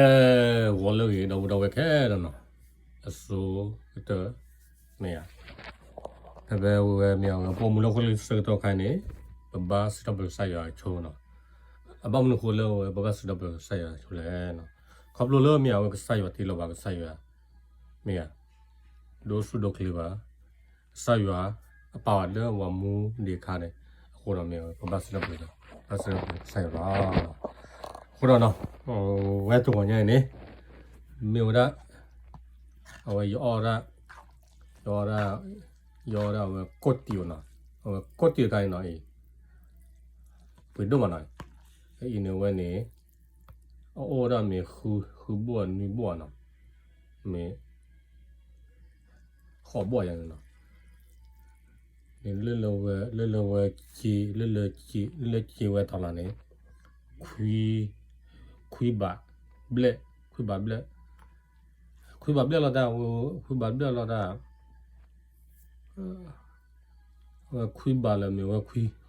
အဲ ဂီၤလၢအဂ့ၤ ဒီပုၢ်ဒီဝဲၢ်ခဲလၢာ်နီၤ, အဆိကတၢၢ် မ့ၢ်ဧါ, ဖဲဖဲဝဲမ့ၢ်အဝဲ ပိာ်မုၣ်လၢဟီၣ်ခိၣ်ချၢဆၢကတီၢ်ခါန့ၣ် ပဘၣ်စံးထီၣ်ပတြၢၤကစၢ်ယွၤအဆိနီၤ, အဘၣ်မနုၤအဃိလၢအဝဲပဘၣ်စံးထီၣ်ပတြၢၤကစၢ်ယွၤအဆိလဲၣ်နီၤ, ခီဖျိလၢမ့ၢ်အဝဲကစၢ်ယွၤတ့လီၤဘၣ်ကစၢ်ယွၤ မ့ၢ်ဧါ, ဒိၣ်ဆူၣ်ဒိၣ်ချ့ဘၣ်, ကစၢ်ယွၤ အပာ်ဝဲလၢပှၤမူဒံးအခါန့ၣ်, အဃိဒီးမ့ၢ်အဝဲ ပဘၣ်စံးထီၣ်ပတြၢၤ, ဘၣ်စံးထီၣ်ပတြၢၤကစၢ်ယွၤလီၤ. အဃိဒီးနီၤ, ဝဲတဂီၤညါအံၤန့ၣ် မ့ၢ်ဝဲဒၣ် အဝဲယအီၣ်ဒၣ်, ယအီၣ်ဒၣ်, ယအီၣ်ဒၣ်အဝဲကိၣ်တံၢ်နီၤ, အဝဲကိၣ်တံၢ်တခါအံၤနီၤအံၤ ပှ့ၤဒိၣ်မးနီၤ, အအံၤန့ၣ်ဝဲန့ၣ် အအိၣ်ဒၣ်မ့ၢ်ဃုဘိၣ်နွံဘိၣ်နီၤ, မ့ၢ် ဃိးဘိၣ်ယၤန့ၣ်နီၤ, လၢလၢဝဲ, လၢလၢဝဲက့, လၢလၢက့, လၢလၢက့ဝဲထီၣ်လီၤန့ၣ် ခွံ, ခွံဘးဘျဲၣ်, ခွံဘးဘျဲၣ်, ခွံဘးဘျဲၣ်လီၤတၢ်, ခွံဘးဘျဲၣ်လီၤတၢ် ဝဲခွံဘးလၢမ့ၢ်ဝဲခွံ, ခွံကစဲၣ်လီၤနီ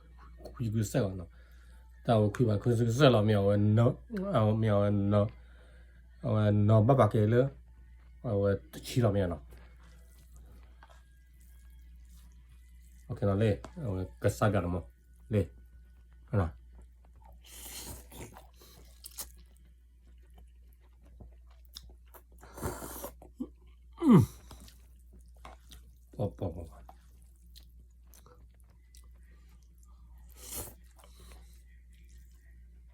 ၤ, တၢ်ဝဲခွံဘးခွံကစဲၣ်လီၤ မ့ၢ်အဝဲ, မ့ၢ်အဝဲ, အဝဲနီၤဘၣ်ပာ်က့ၤလၢ အဝဲတဆံလီၤမ့ၢ်နီၤ, လ့, အဝဲကစၢ်ဒၣ်တမီၤ,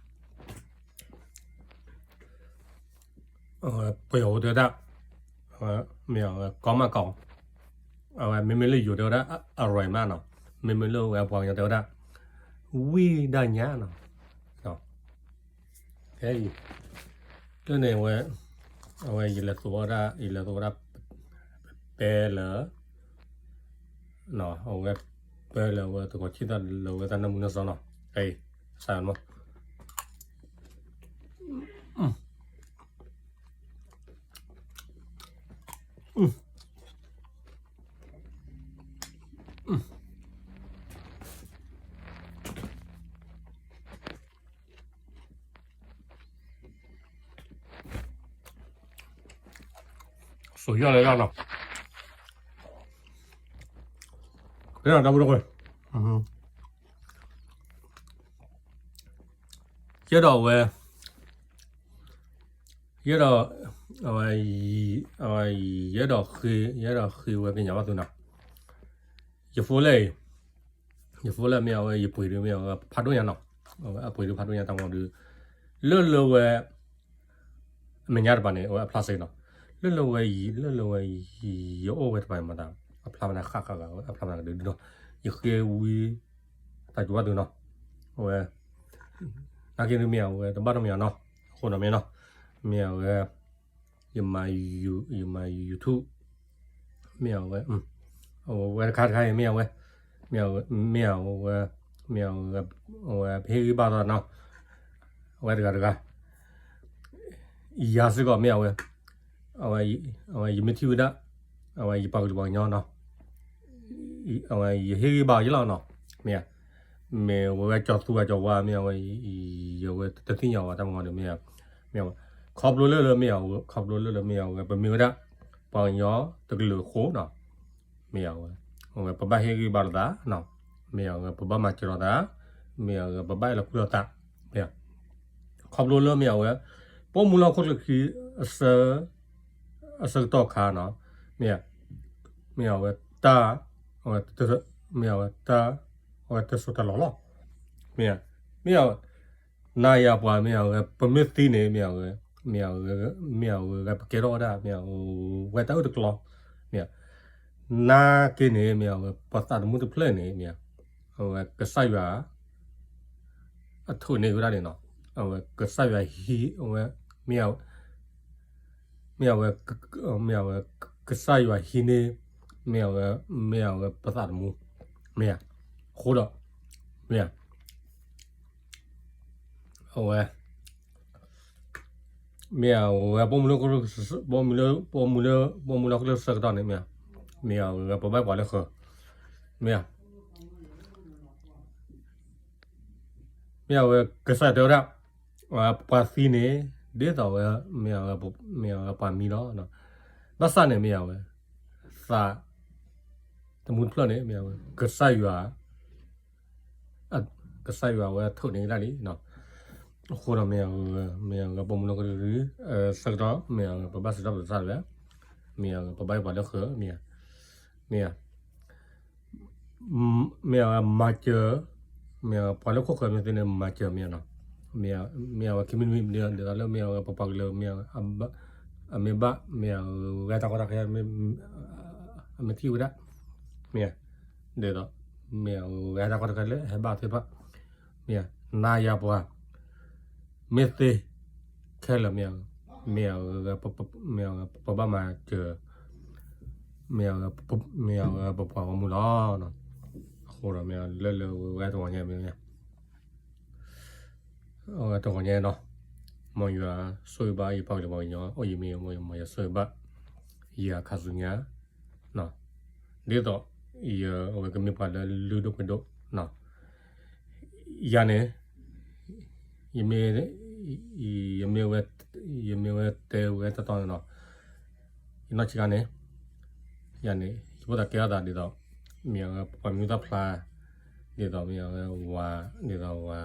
လ့ ပှဲၤအိၣ်တဲဝဲဒၣ်, မ့ၢ်အဝဲကီမးကီ, အဝဲမ့မ့ၢ်လၢယိၤတဲဝဲဒၣ် အရိမးနီၤ, မ့မ့ၢ်လၢဝဲပှၤကညီတဲဝဲဒၣ် ဝံဒၣ်ညါနီၤ, ဖဲအံၤ, တၢ်န့ၣ်ဝဲ, အဝဲယလဲၤသိးဝဲဒၣ်, ယလဲၤသိးဝဲဒၣ် ပဲလၢ, အဝဲပဲလၢဝဲတကိးဆံၣ်သၣ်လၢဝဲတၢ်နၢမူနီၢ်စီနီၤ, အံၤ, စးမီၤ စိယီၢ်လၢလီၤနီၤ, ကဲဒီးတၢ်ဖိတခွဲ, ယဲဒီးဝဲ, ယဲဒီး, အဝဲ, အဝဲ, ယဲဒီးဃ့, ယဲဒီးဃ့ဝဲကညးဘၣ်သုနီၤ, ယဖိလဲၣ်, ယဖိလဲၣ်မ့ၢ်အဝဲယပှ့ၤဒုးမ့ၢ်အဝဲဖးဒိၣ်ညါနီၤ, အဝဲအပှ့ၤဒုးဖးဒိၣ်ညါတၢ်မီၤဒုး, လၢလၢဝဲ အမဲာ်ညါတပၤန့ၣ် အဝဲအဖျါစ့ၢ်ကီးနီၤ, လၢလၢဝဲယံၤ လၢလၢဝဲယံၤ ယအိၣ်ဝဲတပၤမတၤ, အဖျါမတၤဃၣ်ဃၣ်ဂၤဝဲ အဖျါမတၤကဒုဒုနီၤ, ယဃ့ဝံ တၢ်ကၠိဘၣ်သုနီၤ, အဝဲ, နာ်က့ဒုးမ့ၢ်အဝဲတဘၣ်နီတမံၤနီၤ, အဃိနီၤမ့ၢ်နီၤ, မ့ၢ်အဝဲ, ယမၤ, ယမၤ YouTube မ့ၢ်အဝဲ, အဝဲတခါတခါအံၤမ့ၢ်အဝဲ, မ့ၢ်အဝဲ, မ့ၢ်အဝဲ, မ့ၢ်အဝဲ, အဝဲပဟ့ၣ်ဂံၢ်ဘါသးနီၤ, အဝဲတဂၤတဂၤ, ယၤစ့ၢ်ကီးမ့ၢ်အဝဲ, အဝဲ, အဝဲယမ့ၢ်ထံၣ်ဝဲဒၣ်, အဝဲယပှၤကလုာ်ပှၤကညီနီၤ, အဝဲယဟ့ၣ်ဂံၢ်ဘါအီၤယလီၤနီၤ, မ့ၢ်ဧါ, မ့ၢ်ဝဲဝဲကၠီၤသူအကၠီၤဝါမ့ၢ်အဝဲ, ယဝဲတသ့ၣ်ညါဝဲတၢ်မၤဂီၤဒီးမ့ၢ်ဧါ, မ့ၢ်ဧါ, ခီဖျိလၢလၢမ့ၢ်ဧါ, ခီဖျိလၢလၢမ့ၢ်ဧါ, အဝဲပမ့ၢ်ဝဲဒၣ် ပှၤကညီတကလုာ်အဃိနီၤ, မ့ၢ်ဧါ, အဝဲပဘၣ်ဟ့ၣ်ဂံၢ်ဘါလိာ်သး, မ့ၢ်ဧါ, အဝဲပဘၣ်မၤစၢၤလိာ်သး, မ့ၢ်ဧါ, အဝဲပဘၣ်အဲၣ်လိာ်ကွံလိာ်သး, မ့ၢ်ဧါ, ခီဖျိလၢမ့ၢ်ဧါဝဲ, ပိာ်မုၣ်လၢဟီၣ်ခိၣ်ချၢခံ အဆၢကတီၢ်ခါနီၤ, မ့ၢ်, မ့ၢ်အဝဲတၢ်, အဝဲ, မ့ၢ်အဝဲတၢ်, အဝဲတစိၤတၢ်လီၢ်လီၤ, မ့ၢ်, မ့ၢ်အဝဲ, နၤယၤပှၤမ့ၢ်အဝဲ ပမ့ၢ်သံန့ၣ် မ့ၢ်အဝဲ, မ့ၢ်အဝဲ, မ့ၢ်အဝဲပကဲထီၣ်ဝဲဒၣ် မ့ၢ်အဝဲတၢ်အုၣ်တကျီ, မ့ၢ်, နာ်က့န့ၣ် မ့ၢ်အဝဲ ပှၤသးသမူတဖျၢၣ်န့ၣ် မ့ၢ်, အဝဲကစၢ်ယွၤ အထိၣ်န့ၢ်ဝဲဒၣ်န့ၣ်နီၤ, အဝဲကစၢ်ယွၤဟံး, အဝဲ, မ့ၢ်, မ့ၢ်အဝဲ, မ့ၢ်အဝဲ, ကစၢ်ယွၤဟံးန့ၢ်, မ့ၢ်အဝဲ, မ့ၢ်အဝဲပသးသမူ, မ့ၢ်, အဃိဒီး, မ့ၢ်, အဝဲ မ့ၢ်အဝဲ ပိာ်မုၣ်လၢ, ပိာ်မုၣ်လၢ, ပိာ်မုၣ်လၢ, ပိာ်မုၣ်လၢဟီၣ်ခိၣ်ချၢဆၢကတီၢ်န့ၣ် မ့ၢ်, မ့ၢ်အဝဲပဘၣ်ပှၤလၢဃၢၤ, မ့ၢ် မ့ၢ်အဝဲကစၢ်ယွၤတဲဝဲဒၣ်, ပှၤသံန့ၣ် ဒ်သိးဝဲ, မ့ၢ်အဝဲ, မ့ၢ်အဝဲပှၤမံလီၤ. ဘၣ်ဆၣ်န့ၣ်မ့ၢ်အဝဲ, သး, တမူတဖျၢၣ်န့ၣ် မ့ၢ်အဝဲ, ကစၢ်ယွၤ, ကစၢ်ယွၤအဝဲထုးန့ၢ်ဒၣ်လံ. အဃိဒီးမ့ၢ်အဝဲ, မ့ၢ်အဝဲပိာ်မုၣ်လၢကရူၢ်, ဆၢကတီၢ် မ့ၢ်အဝဲပဘၣ်စံးထီၣ်ပတြၢၤသးတဝဲ, မ့ၢ်အဝဲပဘၣ်အံၤပှၤလၢဃၢၤ, မ့ၢ်, မ့ၢ် မ့ၢ်အဝဲမၤစၢၤ, မ့ၢ်အဝဲပှၤလၢခိၣ်ဃၢၤမ့ၢ်သ့န့ၣ် မၤစၢၤမ့ၢ်နီၤ, မ့ၢ်အဝဲခံမံၤတမံၤ ဒ်သိးလၢမ့ၢ်အဝဲပပှၤကလုာ်မ့ၢ်, အမ့ၢ်ဘၣ်မ့ၢ်အဝဲတၢ်ကီတၢ်ခဲ, အမ့ၢ်ထံၣ်ဝဲဒၣ်, မ့ၢ်, ဒ်သိး, မ့ၢ်အဝဲတၢ်ကီတၢ်ခဲလၢဟဲဘၣ်သ့ၣ်တဖၣ်, မ့ၢ်, နၤယၤပှၤ မ့ၢ်သ့, ခဲလၢာ်မ့ၢ်, မ့ၢ်, မ့ၢ်ပဘၣ်မၤစၢၤ, မ့ၢ်, မ့ၢ်အဝဲပပှၤဂီၢ်မုၢ်လီၤ. အဃိဒီးမ့ၢ်လၢလၢဝဲတဂီၤညါမ့ၢ်, အဝဲတဂီၤညါနီၤ, မ်ယွၤဆိၣ်ဂ့ၤဘၣ်ယပှၤကလုာ်ပှၤကညီ, အိၣ်ယမ့ၢ်မ်ယွၤဆိၣ်ဂ့ၤဘၣ်, ယၤခါဆူညါ ဒ်သိး, ယအဝဲကမ့ၢ်ပှၤလၢလုၢ်ဒိၣ်ပှ့ၤဒိၣ်, ယၤန့ၣ်, ယမ့ၢ်, ယမ့ၢ်ဝဲ, ယမ့ၢ်ဝဲတဲဝဲတတီၤန့ၣ်နီၤ, ယနီၢ်ဆံးခါန့ၣ်, ယၤန့ၣ် ယဖိသၣ်ကဲထီၣ်သးဒ်သိး, မ့ၢ်အဝဲပှၤမံၤသၣ်ဖျါ, ဒ်သိးမ့ၢ်အဝဲဝၤ, ဒ်သိးဝၤ,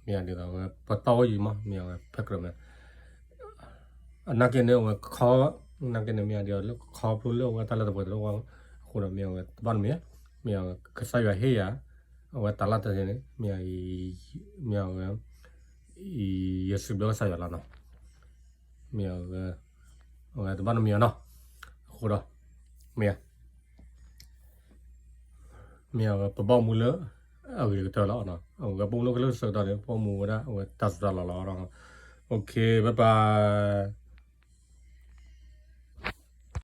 မ့ၢ်ဒ်သိးဝဲပတီၢ်အိၣ်ယံၤမး မ့ၢ်အဝဲဖဲကြၢးမ့ၢ် အနာ်က့န့ၣ်အဝဲခီ, နာ်က့န့ၣ်မ့ၢ်ဒ်သိးလၢခီဖျိလၢအဝဲတၢ်လၢတပှဲၤတဝါ, အဃိဒီးမ့ၢ်အဝဲတဘၣ်တမ့ၢ်, မ့ၢ်အဝဲကစၢ်ယွၤဟ့ၣ်ယၤ, အဝဲတၢ်လၢတၢ်န့ၣ်, မ့ၢ်, မ့ၢ်အဝဲ, ယစံးဘျုးကစၢ်ယွၤလီၤနီၤ, မ့ၢ်အဝဲ, အဝဲတဘၣ်တမ့ၢ်အီၤနီၤ, အဃိဒီး, မ့ၢ် မ့ၢ်အဝဲပဘၣ်မူလၢအဂ့ၤကတၢၢ်လီၤ. အဝဲပိာ်မုၣ်လၢကလုၢ်ဆၢကတီၢ်န့ၣ် ပိာ်မူဝဲဒၣ်အဝဲတၢ်စူၢ်တၢ်လီၢ်လီၤ. OK, bye bye.